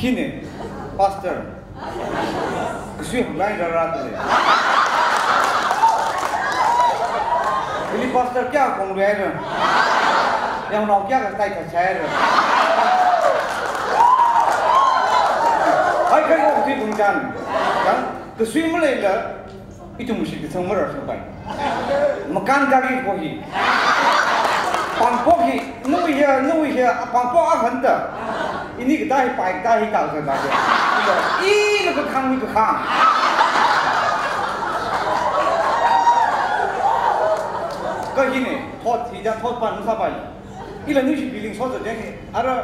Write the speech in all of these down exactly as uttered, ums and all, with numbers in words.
Hine, pastor. Kasui hānglai rāra tale. Hili pastor kayā kongluihaira. Yaonao kayā katai kachaira. Ai, kai okathui pungchān. Yang kasui maleila, ithum shitsang marāsangpai. Makan kari ko hi. Pāngpok hi, nawui hi, nawui hi, pāngpok akhanda. Ini katā hi, pai katā hi, kau katā hi. Ila, ila kakhang hi kakhang. Ka hine, thot hi ja thot pan sāpai. Ila nushi feeling so ja hi. Ara,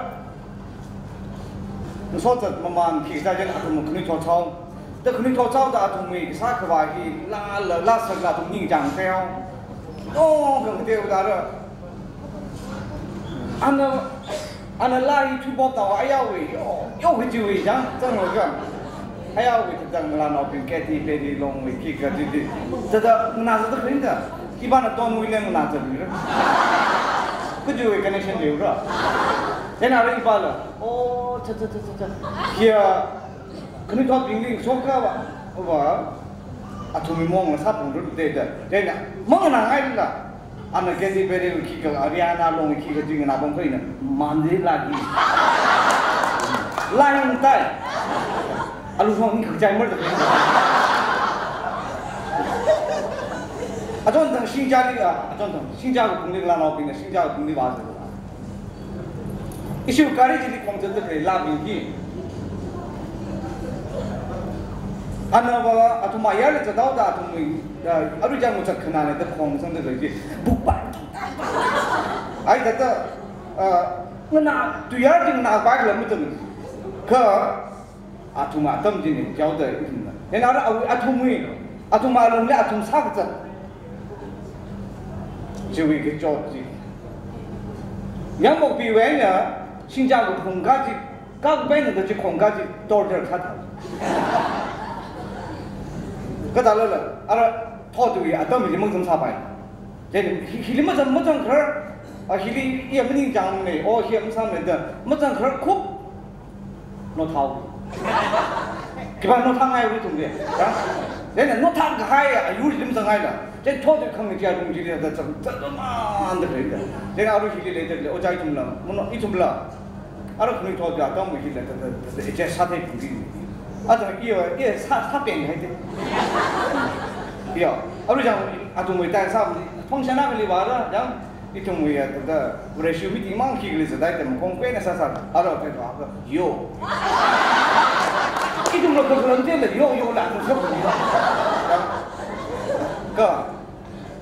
so ja maman khi ja jen athum khanuithot chao. Da khanuithot chaoda athumwui kasā khavā hi laa, laa, laa sālala athum ningchāng theo. Dong kang theo da ra. Ana, ana laa hi thuipop tao ayāwui, yo, yo kajiwui chang, chang lo ka. Ayāwui thāda ngalānaobing Katy Perry longwui khikha chi chi. Thāda nganā sāda kharing da. Ipana Don William nganā sāda kharing. Kajiwui connection leira. Chieina ara ipala. Oh, cha, cha, cha, cha, cha. Hiya, khanuithotbingli shokra va, va, athumwui mong la sāphungra da da. Chieina, manganāngaila. Ana Katy Perry khikha, Ariana longwui khikha chi nganāpam kha ina, Monday lagi. Lai ngai tai. Alu hong ni khachai mar da. Achon thang singchali a, achon thang singcha kaphungli ngalānaobingna singcha kaphungli vāsa. Ishi gari chili khongzat da khalei laabing hi. Ana va athum ayarli zathaoda athumwui, ah, arui chang muchat khanāna da khongsangda khalei chi. Buk bai. Ai thāda, ah, nganā, tuiyār chi nganāpai khala mathang. Kha, athum atam china, chaoda ithumna. Chieina ara athumwui, athum alungli athum sākazat. Chiwui kachot chi. Yangmokpiwui eina, singcha kaphung kaji, kakup eina da chi khong kaji, torture sātha. Kathālala, ara thotwui atam chi mazam sāpai. Chieina hi, hili mazam, mazam khar, a hili iya maningchāngmana, o hiya masāmana da, mazam khar khup. Nothao. Khipā nothāngai ithumli. Ya? Chieina nothākahai ayur lim zangaila. Chieina thot khangachei lung chili da chang, chang man da khalei da. Chieina arui hili leida lei, ojā ithumla, mano ithumla. Ara khanuithot atam hili da, da, da, da, adjust sāthei phungki. Atam iya, iya sā, sāpenghaida. Ya, arui chang athumwui tai sā, function akhali vāra, chang. Ithumwui ya thāda, ratio meeting mang khikha lei zatai tam kong pena sāsā, aro te to aka, yo. Ithumla kakhalam tela, yo, yo la, to sāpung la. Ka,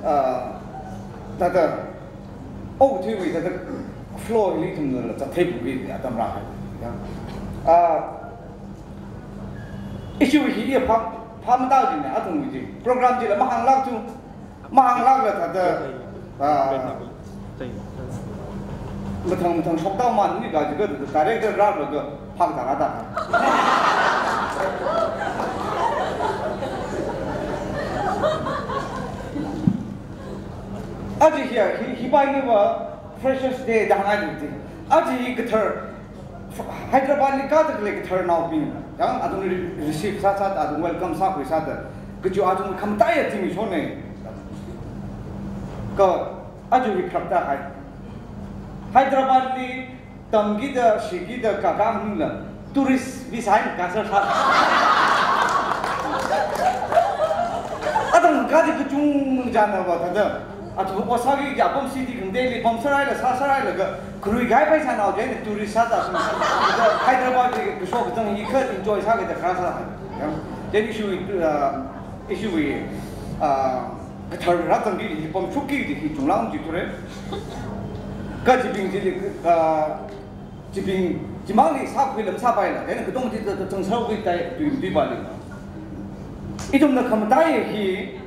ah, thāda, okathuiwui thāda, flow li ithumla zathei phungki atam rāhai. Ya. Ah, issue hi ya phap, phap matā jina, athumwui chi. Program chila mahānglak tu, mahānglakla thāda, ah, mathang mathang shokdao man ni kaji kha director rālaga phak tara ta. Aja hiya, hi, hi bai ni va Freshers Day da hāngai di. Aja hi kathar, Hyderabad li kathar lei katharnaobing, yang athum re-, receive sāsā, athum welcome sākhui sāda, kachi athum khamataiya zimiksho ne. Ka, aja hi pharākta hai. Hyderabad li tamkida, shikida, kakā maningla, tourist visa hi kasā sā. Athang kaji kachungchāna va thāda. Athum ot sāki ja pam city khangatei li pam sāraila, sā sārailaga, kharui kahai paisa nao chieina tourist sāda sum. Hyderabad li kasho kazang hi kha enjoy sāki da kharā sā. Ya. Chieina issue, uh, issue wui, uh, kathar rāzangki hi pamshokki di hi chunglang chi ture. Kachibing chili, uh, chibing, chimangli sākhui lam sāpaila. Chieina katong chi ta, ta chang sākhui tai, tui, tui pali. Ithumna khamataiya hi,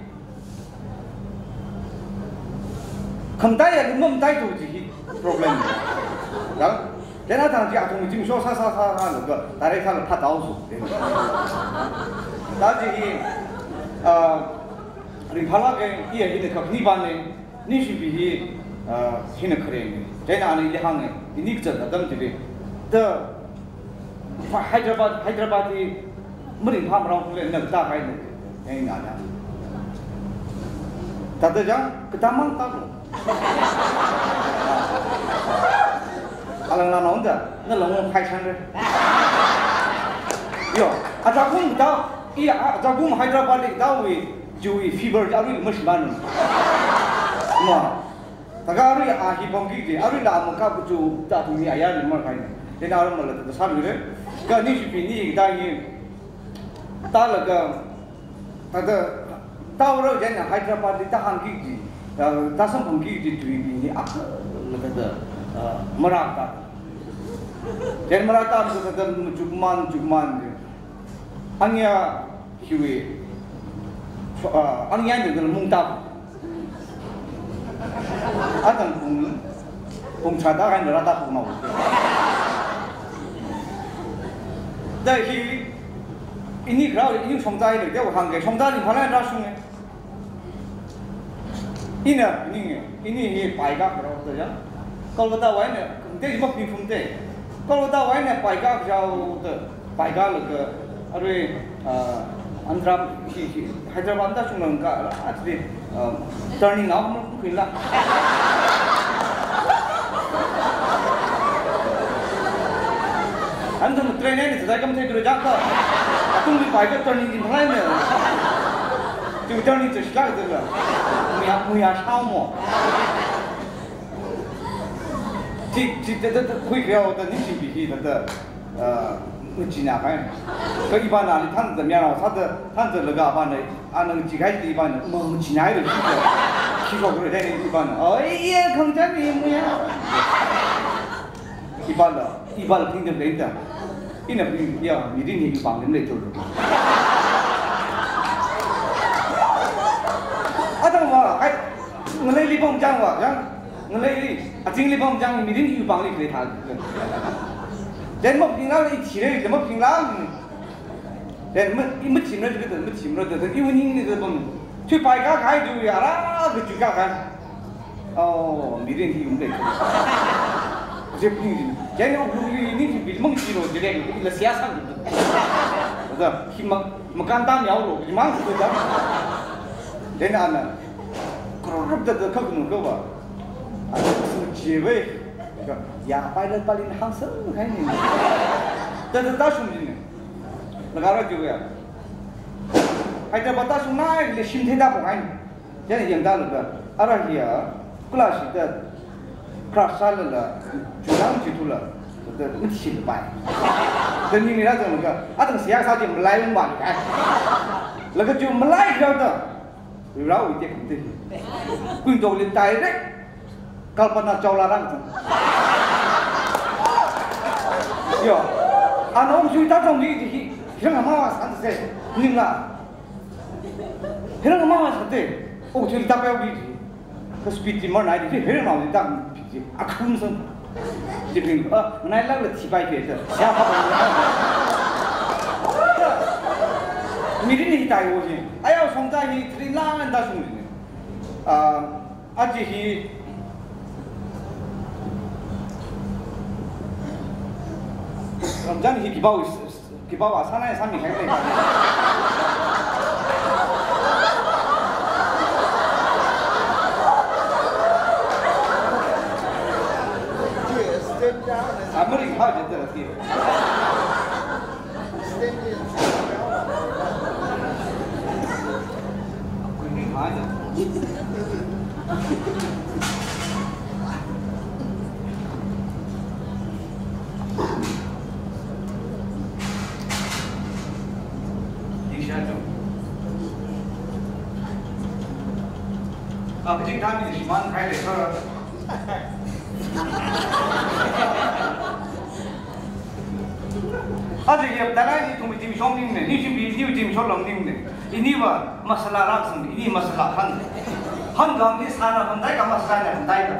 khamataiya lungmam taitu chi hi problem. Yang, chieina thang chi athum zimiksho sā, sā, sā, sālaga, direct sāla phat tao su. Thāda chi hi, ah, ringphālak e, iya hina khani bane, nishipi hi, ah, hina khare ne. Chieina ana ili hānge, ini kazat atam chili. Da, Hyderabad, Hyderabad hi maringphā marao kule na katāhaina. Eina na. Thāda jang, katāmang tālo. Alang la nonda, na lang hai chang re. Yo, ajakum ta, i a, ajakum Hyderabad li ta wi, ju wi fever ja wi mas man. Ma. Thākha arui a hi pamki ji, arui la maka kuchu ta tumi aya ni mar kai. Then arui mala ta sālu re. Kha ni shi pi ni ta hi. Tālaga, thāda, tāura jen Hyderabad li tāhāngki ji, ah, tāsamphanki ji tui pi ni ak, la thāda, ah, marāta. Jen marāta, thāda, machukman, chukman ji. Angya hiwi, ah, angya ni dal mungta. Atang pung, pung chada kan rata pung mau. Da hi, ini grau, ini songda ini, dia hangke songda ni phalai ra sung. Ina, ini, ini hi pai ka grau da ya. Kolkata wai ne, dia ma ping phung de. Kolkata wai ne pai ka grau da. Paikalaga, arui, ah, Andhra, hi, hi, Hyderabad da chunglang ka, actually, ah, turning out mo kuila. Anda train ni, saya kam saya dulu jaka. Aku ni paika turning in line ni. Tu turning tu sila tu lah. Muya, muya sao mo. Ti, ti, ti, ti, ti, hui kaya ta ni si bi hi ta ta. Ah, ngachina kai. Kha ipana ali thanza miyarao sāda, thanzalaga apana, ana ngachi kai ti ipana, ma ngachina ai lo shi. Khi ko kore dai ni ipana. Oi, ye khangchan ni muya. Ipala, ipala thing de lenta. Ina bi ya, mi din ni ipang ni le to. Atang wa, ai, ngalei li pong jang wa, jang. Ngalei li, azingli pam jang mirin yu pangli kle thal. Then mok pingla i chire, then mok pingla. Then mok, i mok chimra de, mok chimra de, i uning ni de pam. Tui pai ka kai ju ya ra, ke ju ka kai. Oh, mirin hi um de. Je ping jin. Then ok lu ni ni bil mang chiro de, la sia sang. Da, hi mang, makan tam yao lo, hi mang de da. Then ana. Krup da da kak nu ka ba. Ata kasang chi wei. Ka, ya, pilot pali na hāngsang hai ni. Ta, ta, ta shum ji ni. Laga ra ji wei ya. Hai ta ba ta shum na le shim the ta pong hai ni. Jani yang ta laga. Ara hi ya. Kula shi ta. Crash sālala. Chulang ji tu la. Ta, ta, mi shi la pai. Ta ni mi ra ta laga. Atang siya sa ji malai ung ba ni kai. Laga ju malai kira ta. Rao ite kumte. Kuindok li direct. Kalpana Chawla rang. Yo. Ana ong sui ta tong ni hi. Hirang ma wa san se. Ning la. Hirang ma wa san te. Ong sui ta pa wi. Ka speed ti mar nai di. Hirang ma wi ta. Akhum san. Jibing, ah, nai lak la thipai ke ta. Siya pa. Mirin hi tai wo ji. Ayao song ta hi three la an ta sung ji. Ah, aji hi. Ramjan hi kibao is. Kipa wa sānai sāmi hai lei. Amari ha je tera ti. Aja yap dalai ni thum itim shong ning ne, ni shim bi ni itim shong long ning ne. Ini wa masala rak sing, ini masala khan. Han gang ni sana khan dai ka masala ne khan dai ka.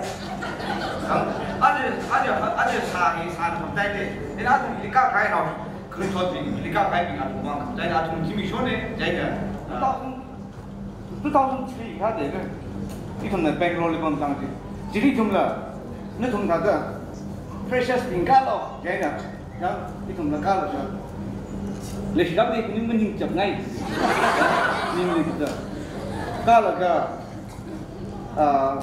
Aja, aja, aja sa hi sana khan dai de. Ina thum lika kai nao. Kun thot bi lika kai bi athum bang khan dai na thum kimi shong ne, dai na. Two thousand three ka de ne. Ithumna Bangalore li pam tang ji. Jili thumla. Nathum thāda. Precious bing ka lo. Jaina. Ya, ithumla kālaga. Leishilak de kuning maning chapngai. Ning ni da. Kālaga, ah,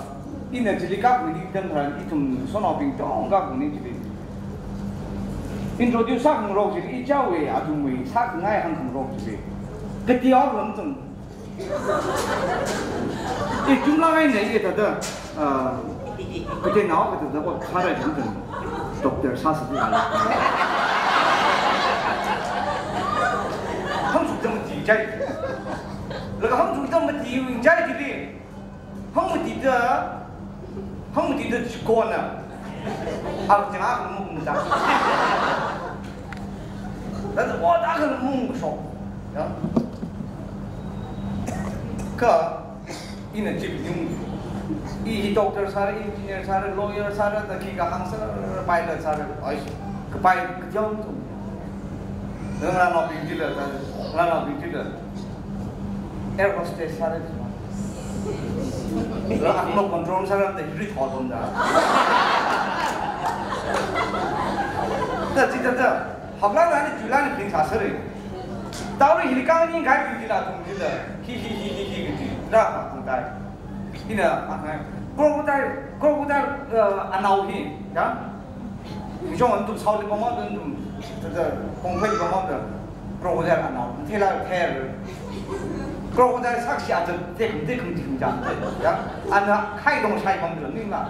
ina chili kak ni dang tharan ithum sonaobing chong kak ni chili. Introduce sākhangarok chili, ichāwui, athumwui, sākhangai hāngkhangarok chili. Kati awui lam chang. I chungla ngai ne, i thāda, ah, kateonao kathāda, o, khara jing jing, doctor sāsa di ala. Hāngchuk dam di jai. Laga hāngchuk dam di jai di li. Hāngmati da, hāngmati da chikona. Ak jang ak mung da. Thāda o da ka mung shok. Ya. Kha, ina chip yung. I hi doctor sāra, engineer sāra, lawyer sāra, da khikha hāngsa, pilot sāra. Ai, kapai, kateonao. Ngarānaobing chila, ngarānaobing chila. Air hostess sāra. Laga akma control sāra da hiri thot bom da. Da, chi da, da. Hapla da ni, chula ni ping sāsāra. Tauri hili kang ni kai ping chila thung chila. Hi, hi, hi, hi, hi, hi, hi. Da, ha, thung tai. Ina, ah, hai. Crocodile, crocodile, uh, anao hi, ya? Jong antum sauli pama antum, tada, kongphei pama da, crocodile anao, thela, thel. Crocodile sakshi aja, tek, tek, tek, tek, tek, ya? Ana khai dong shai pam da, ning la.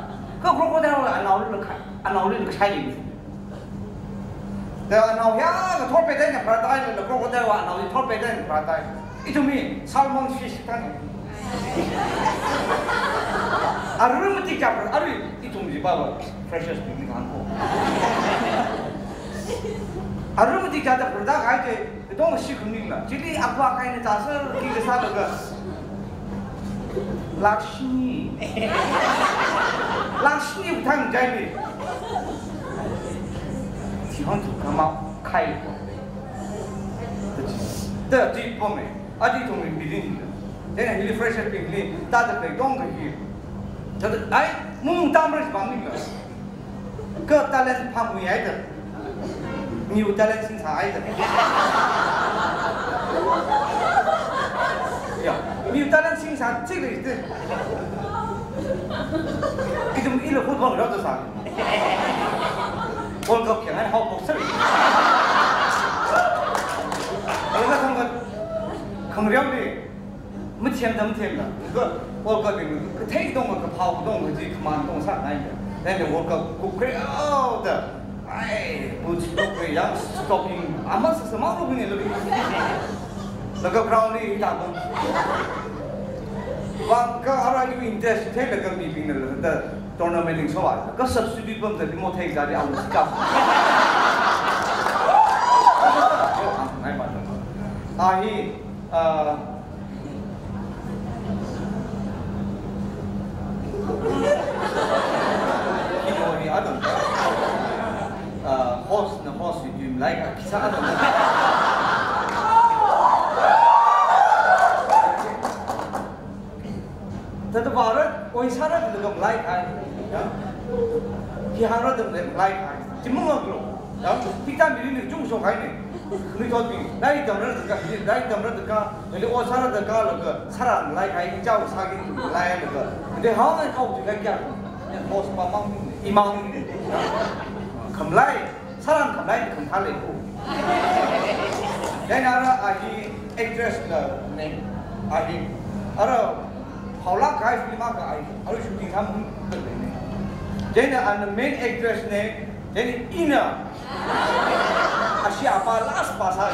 Kha crocodile la anao la khai, anao la khai. Da anao ya, ka thor peten ya pratā, la crocodile wa anao ya thor peten pratā. Ithum hi salmon fish kan. Arui mati kya par, arui ithum ji ba ba, precious bing ni kan ko. Arui mati kya da pratā kai ke, dong shi khun ning la. Chili aqua kai ni ta sa, ki ke sa la ka. Lakshmi. Lakshmi u thang jai ni. Ti hon tu kama kai ko. Da ti pom e. Adi thong ring bidin. Then hili fresher ping li ta da pe dong ka hi. Ta da ai mung tam res bang ni. Ka talent phangui ai da. Miu talent sing sa ai da. Ya, miu talent sing sa chik le de. Ithum ila football rau da sa. World Cup kya ngai hau boxer. Kalau ka thang ka khang riau ni. Mathem da, mathem da. Ka World Cup ning, kathei dong, kaphao dong, kaji kaman dong sāngai da. Then the World Cup kukre out da. Ai, boots kukre yang stocking. Ama sāsā mang lo ni lo. Laga ground li ta bom. Bang ka ara yu interest thei laga mibing la da tournament ning so wa. Ka substitute bom da mo thei da ri ang ka. Ngai ba da. Ahi, ah, Ki mori adam. Ah, host na host yu dim like a kisa adam. Tata bara, oi sara da gam like ai. Ya. Ki hara da gam like ai. Timung aglo. Ya. Pita miri ni jung so kai ni. Ni thot ni. Dai dam ra da ka, dai dam ra da ka. Nali o sara da ka la ka, sara lai kai i chao sa ki lai la ka. De hao ngai kau ji kai kya. Boss pa mang, i mang. Kham lai, sara kham lai, kham tha le ko. Then ara ahi actress la ne. Ahi. Ara haola kai film ka ai. Ara shooting tham le ne. Then an main actress ne. Then ina. Ashi apa last pa sa.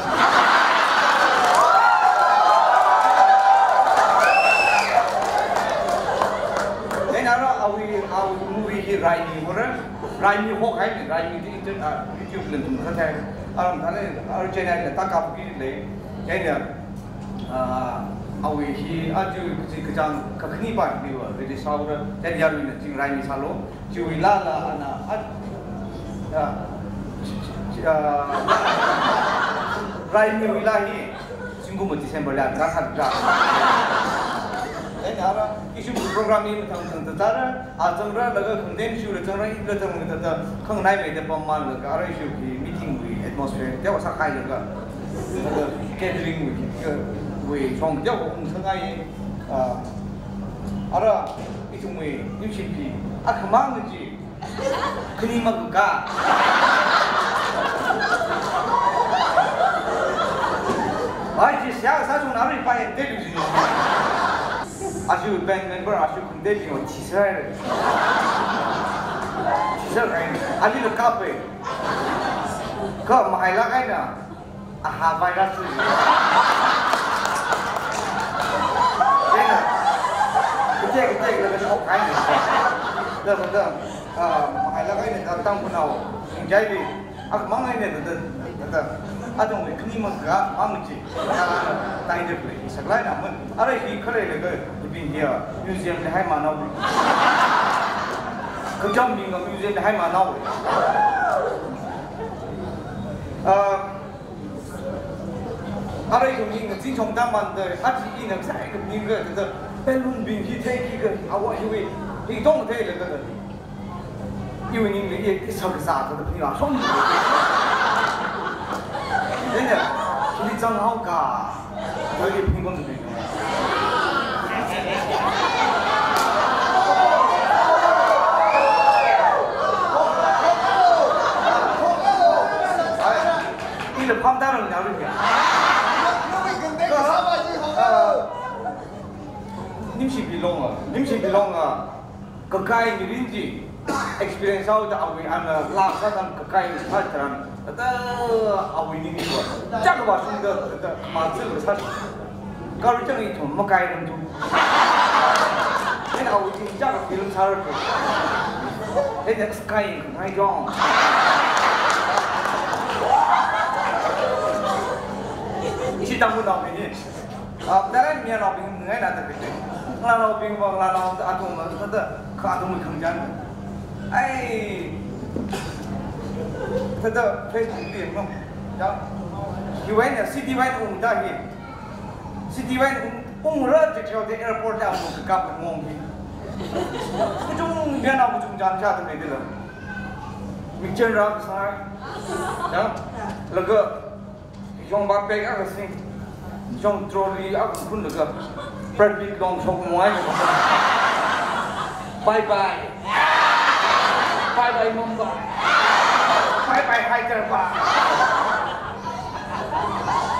Then ara awi, awi movie hi Raimi hora. Raimi ho kai ni, Raimi di inter, ah, YouTube len tum kha thai. Aram thane, ara channel le taka pi le. Then ya, ah, awi hi aju kaji kachang kakhani ba ni wa, release hora. Then ya ri na jing Raimi salo. Chiwui laa la ana at, ah, ah, Raimi wui laa hi, zingkum December la ka khat ra. Then Ara, issue program hi mathang mathang tata, a, zangra laga content issue la zangra, i la zangra tata, khanganaimeida pammanlaga, ara issue hi meeting wui atmosphere, teowa sākhailaga, laga gathering wui, wui shong teowa ungsāngai, a, ara, ithumwui, issue hi, akhamang chi, khani makaka. Ai, chi siya sāchungna ri pai te lu jino. Ashi band member, ashi khunde bing chi sārai. Chi sārai. Ali lo kape. Kha mahailak eina. Aha, virus. Eina, kete, kete, kete, kete, shok hai ni. Da, da, da. Ah, mahailak eina, da, Tangkhulnao. Singjaili. Akhamang eina, da, da, da, da. Adong le, khani makaka, mang chi. Da, da, da, da, play. Saklai na mun. Ara hi khalei le ka, ibin dia. Museum le hai manao. Kajam bing museum le hai manao. Ah, Ara ithum hi ngazin chong tamanda, achi ina sai ka ning ka, da, balloon bing hi thei ki ka, awa hi wui, hi tong thei le ka, da. Iwui ning le, i, i sa ka sa ka, da, phi la shong. Then ya, hi chang hao ka, da, i phi bang ka. Ai. Ila phamda rang nyarung ya. Nimshi bilong a, nimshi bilong a, kakai mirin chi, experience out awui ana lak sa tan kakai sa tharan, ata awui ning ni wa. Chak wa sung da, da, ma zil sa. Karu chang ithum makai ram tu. Then awui chi chak film sar tu. Then next guy ngai jong. Ishi Tangkhulnao ni. Ah, taran miyanaobing ngai na ta kete. Ngalānaobing wa ngalānao ta atung ma ta ta ka atung khangjan. Ai. Ta ta Facebook li no. Ya. Hi wai na city wai ung ta hi. City wai ung, ungra, Dikshao te airport te amu kap ngong hi. Kuchung, miyana kuchung jan cha ta mei dila. Mikchen ra kasai. Ya. Laga, yong ba pek a kasing. Yong trolley a kun laga. Brad Pitt long shok muai. Bye bye. Bye bye Mumbai. Bye bye Hyderabad.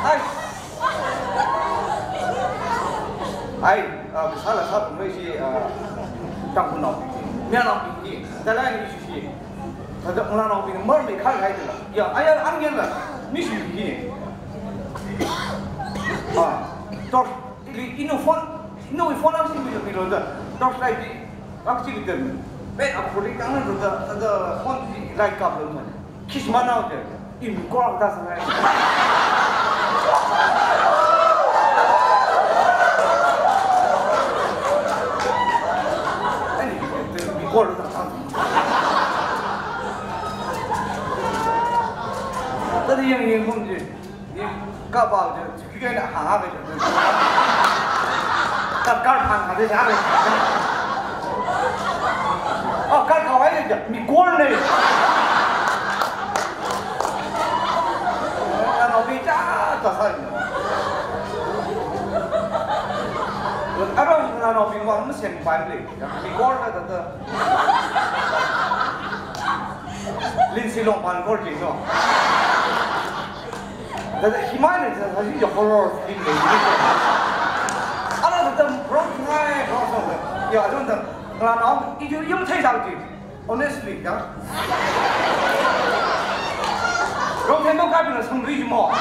Ai. Ai, ah, kasā la sā pung mei shi, ah, Tangkhulnao. Miyanaobing hi, talai ni shi shi. Tada ngalānaobing mar mei khai khai tala. Ya, ai, ai, ang yan la. Mi shi hi. Ah, tor, ili, inu phone, inu phone ang shi mi lo, mi lo da. Torchlight di, ang shi kita. Bet aku ri kang lo da, da phone di light kap lo da. Kis manao te, i mikor ta sa hai. Ani, te mikor ta sa. Tadi yang yang pun je, ni kapao je. Kikena hang a ve. Kar, kar hang a ve, a ve. Oh, kar kawai le, mikor ne. Ngalānaobing cha, cha sa. Ara ngalānaobing wa mesen pai le. Mikor na ta ta. Lindsay Longpan kor jing no. Tata himai ne, tata hi horror film ne. Ala tata wrong ngai, wrong song. Ya, I don't know. Ngalānao, i ju yum thei sao ji. Honestly, ya. Wrong thei mo ka bi na sang ri mo.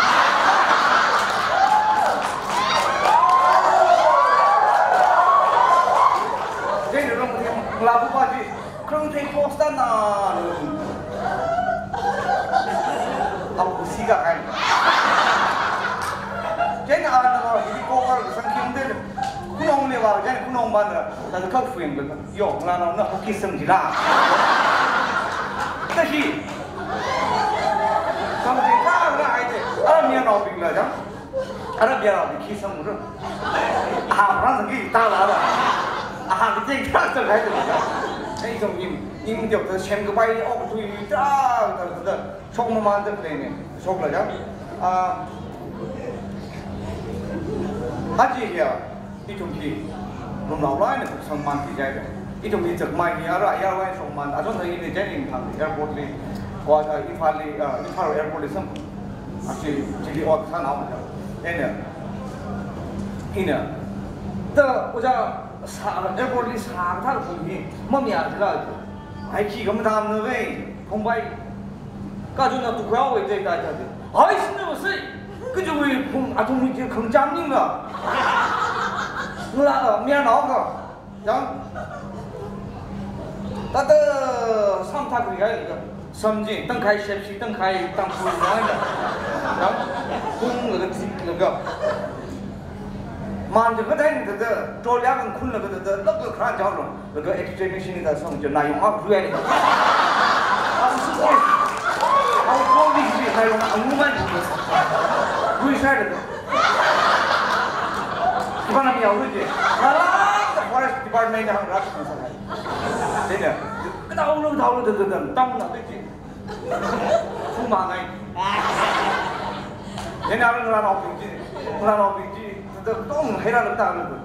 Then wrong thei mo, ngala bu pa ji. Khrang thei post na. Abu si ka kai. Jen a na hi ko ar sang kim de. Kunong le wa jen kunong ban na. Ta ka fuing de. Yo, na na na ki sang ji la. Ta hi. Sang ji la la ai de. A mi na bing la jang. Ara biara bi khi sang ru. Aha, rāzangki tālala. Aha, kacheng tarākha zangkahai tu. Ai, ithum ning, ning teokha semkapai, okthui tarākha, tarākha, shokmamanda khaleina, shoklaga. Ah, aja hiya, ithum hi lumlaolāk eina sangman ki jai. Ithum hi zakmai hi ara airline shokman, achonthā ina Chandigarh airport li, ko, ah, Imphal li, ah, Imphal airport li sam. Achi, chili ot sānao ma. Ina, ina, ta, ojā, sā, airport li sākathā phung hi mamayā jila. Ai, khi kamathāmana ve, phungpai. Kachungana tukhao ve, te, ta, ta, te. Ai, sina ve si. Kachungwui phung athumwui chi khangacham maningla. Ngala, mayarnao ka. Yang. Tata samthak ri kai laga. Sam chi, tangkhai shepshi, tangkhai tangkhul ngai na. Yang. Phunglaga, thiklaga. Man chi kathāna tata, trolley akha khunlaga tata, lākla kharā jaolo. Laga X-ray machine da song chi, nayong akha khuiya ni. Akha suitcase. Akha trolley chi, nayong anguman. Khuisai laga. Ivan ami yaolu chi. Nala, forest department na hāngra, sāngai. Chieina, kadaolu, daolu, da, da, da, tangna, da, chi. Phungmāngai. Chieina, ngarānaobing chi, ngarānaobing chi, da, da, tong, hairala, da, da, da.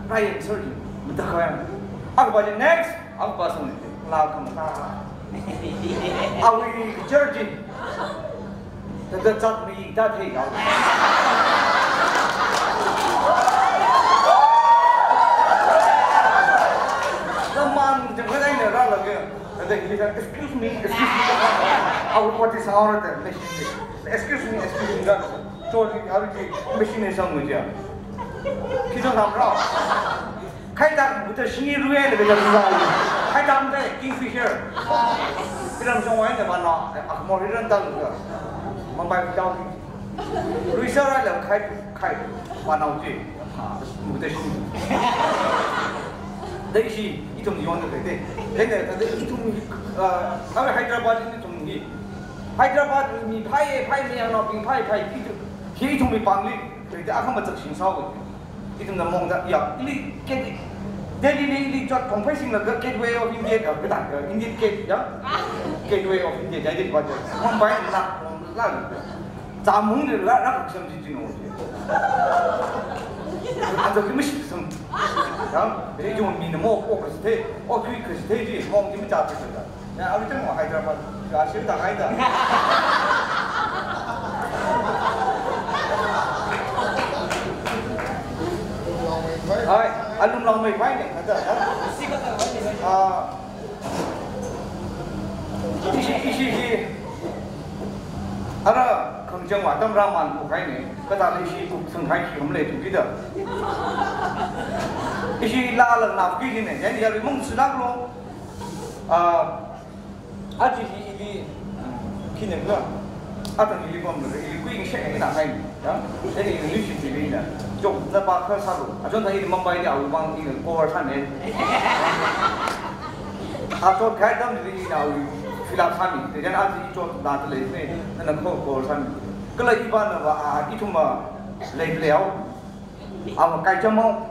Ryan, sorry. Matakhayang. Akha pa chi next, akha pa song ni. La khamathā. Awui church chi. Tata chat mi ta thei kau. Naman jang kadaina rālaga. Tata hi ta, "Excuse me, excuse me." Awui poti sāra ta, machine chi. "Excuse me, excuse me," da. Sorry, awui chi machine ni sāngai ja. Khi to tham rao. Khaitak buta shini ruiya le beta ruiya. Khaitak buta Kingfisher. Iram shongwai ne bana, akmor iran tal ga. Mumbai buta. Ruisara le khai, khai. Bana uji. Buta shini. Dai shi, ithum yon de te. Dai ne, dai ithum, ah, kami Hyderabad ithum hi. Hyderabad mi phai, phai mi yang no, mi phai, phai, ithum. Hi ithum mi pangli. Dai akha machak shing sao. Ithumna mongda, ya, ili, gate, Delhi li ili chot kongphei singlaga Gateway of India, ya, kathā, ya, Indian Gate, ya. Gateway of India, jai de ba, ya. Mumbai na, la, la. Zamung de la, la, kusam ji jino. Ando ki mishi kusam. Ya, eh, yung mi na mo, o, kasi te, o, kui, kasi te, ji, mong, ki mi cha, kasi te. Ya, awui tangmo Hyderabad. Ya, shim ta Hyder. Hai, alumlong mai pai ne, ada, ya. Ah, ishi, ishi, ishi. Ara, khangachang va tam raman ko kai ne. Kathā ishi kuk sang kai ki kam le tu ki da. Ishi la la na ki ne. Yan ya ri mong sila lo. Ah, aja hi ili, khina khala, atan ili pamlaga, ili kuing shek ina hai, ya? Chieina ili nuishit chili ina, jok na pa kha sālu, achonthā ili Mumbai li awui vang ina cover sāne. Achot khai atamli ina awui fill up sāmi, chieina aja i chot da ta lei ne, nana kho cover sāmi. Kala ipana va, ah, ithum va, lei lei au. Ama kai chamo.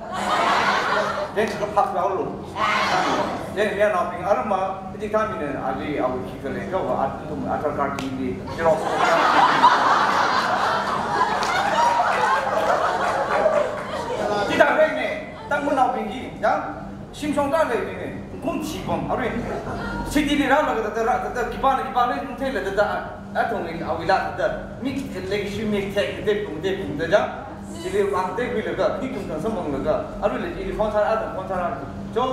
Then ka phak lao lo. Then mi ana ping arma, iti kami ne ali au ki kale ka wa at tum atar kar ki di. Xerox. Ti ta reng ne, tang mun au ping ki, ya? Shim shong ta le ping ne. Kum chi bom, are. City li ra la ka ta ra ta ta ki ba ne ki ba ne kum te le ta ta. A tong ni au la ta ta. Mi ki le shi mi te te kum te kum ta ja. Chili vang te kui laga, khi kum tang samphang laga, arui le chili phone sāra, phone sāra. Cho,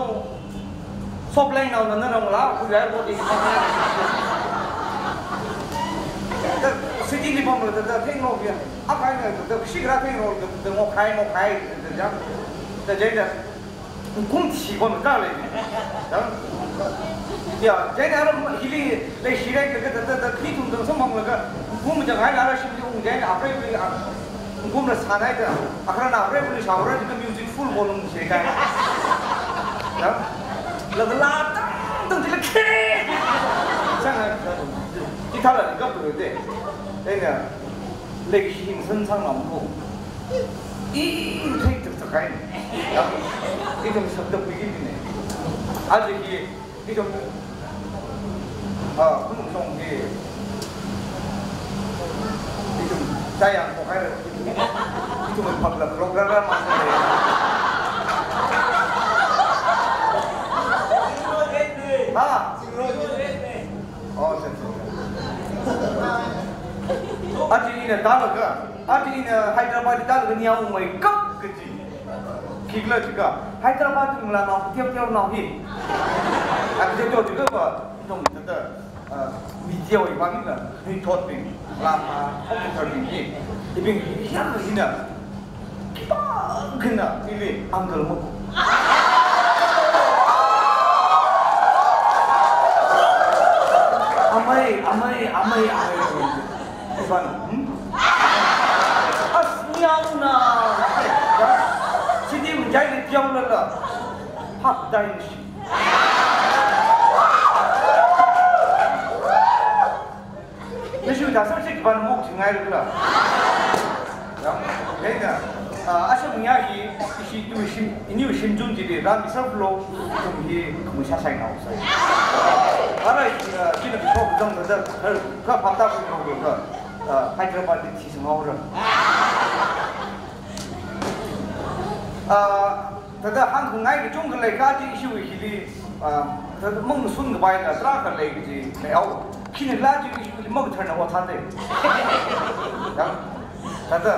sop leng nao na na rong la, kui lai bo di. Ta, city li pam la ta, ta, theng lo ya. A khai na, ta, ta, shi gra theng lo, ta, ta, ngo khai, ngo khai, ta, ja. Ta, ja, ja. Kum thi pam ka le. Ta. Ya, ja, ja, hili, le shi re, ta, ta, ta, ta, khi kum tang samphang laga, kum ja ngai la, shi li ung, ja, ja, a pre, a, Kumna sānai ta, akhara na rap li shao ra jika music full volume se kai. Ya? Laga la tang tang jila ke. Sang ai ta. Guitar la gap tu de. Ena, lei shi hing san sang lam ko. I, thei tak tak Kaina. Ya. Ithum sakda puikine. Aja hi ithum, ah, khunung shong hi. Ithum tayang ko kaira. Ithum phakla program ma. Ha? Oh, sir, sir. Aja ina talaga, aja ina Hyderabad talaga niya umai kap kaji. Khikhala jiakha, Hyderabad ngalānao, teoteo nao hi. Ati teoteo jiakha va, ithum thāda, ah, media wui vang eina, nui thotbing, lāma, officer bing hi. Ibing hi, yang hina. Khipākhana, ili, uncle mo. Amei, amei, amei, amei. Ivan, hmm? As niyauna. Sidi mjai ni tiang lala. Hak dai ni shi. Nishu da sar shi Ivan mok chingai lala. Ya, ya da. Ah, asam niya hi, ishi tu shim, ini shim jun jide, ram isar flow, kum hi, kum sa sai nao sai. Ara, ah, kina ko jang da, ka pata ko ko ka. Ah, Hyderabad di thi sngau ra. Ah, thāda hāngkhangai kachungkha lei kaji issue hili, ah, thāda mungsun kapai na tarākha lei kaji lei au. Khinala ji issue hili makathar na o thāde. Ya. Thāda,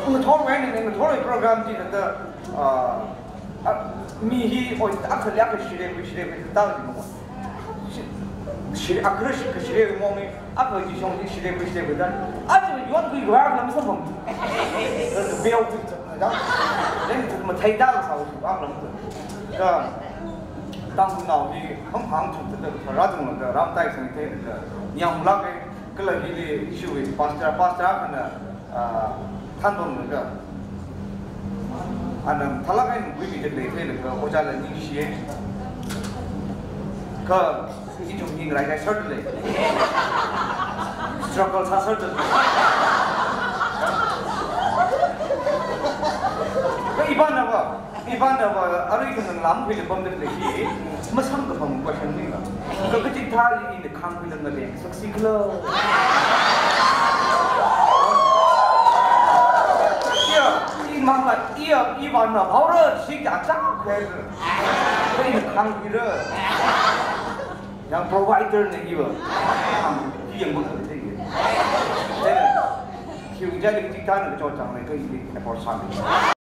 ngathor wui eina, ngathor wui program ji thāda, ah, ah, mi hi, oi, akha liakha shire, shire, ta ji mo. Shi-, shire, akha shi-, shire mo mi, akha ji shong ji shire, shire da. Aja yuan kui gua lam sa mo. Beo kui. Dang, dang mathei dang sāo shi bang lam tu. Ka, Tangkhulnao hi, hangphang chuk ta ta, rādung la ta, ramtai sang te ta, nyam lak e, kala hili issue e, pastor, pastor kana, ah, thandon la ka. Ana, thalak e, nungui mi ta lei te la ka, ojā la ningshi e. Ka, Ithum ning rai rai sāda lei. Struggle sā sāda lei. Ka Ivan na va, Ivan na va, arui khanang lam khuida pamda lei hi, masāngkapam question ni la. Ka kachithāli ina khangkhuida ngalei, saksi khala. Iya, imang la, iya, Ivan na, bhaora, shi kya cha khe. Ka ina khangkhuira. Yang provider na iva. Ki yang bang sa lei. Tena, hiu jali kachithāna kachot chang lei, ka ili effort sāmi.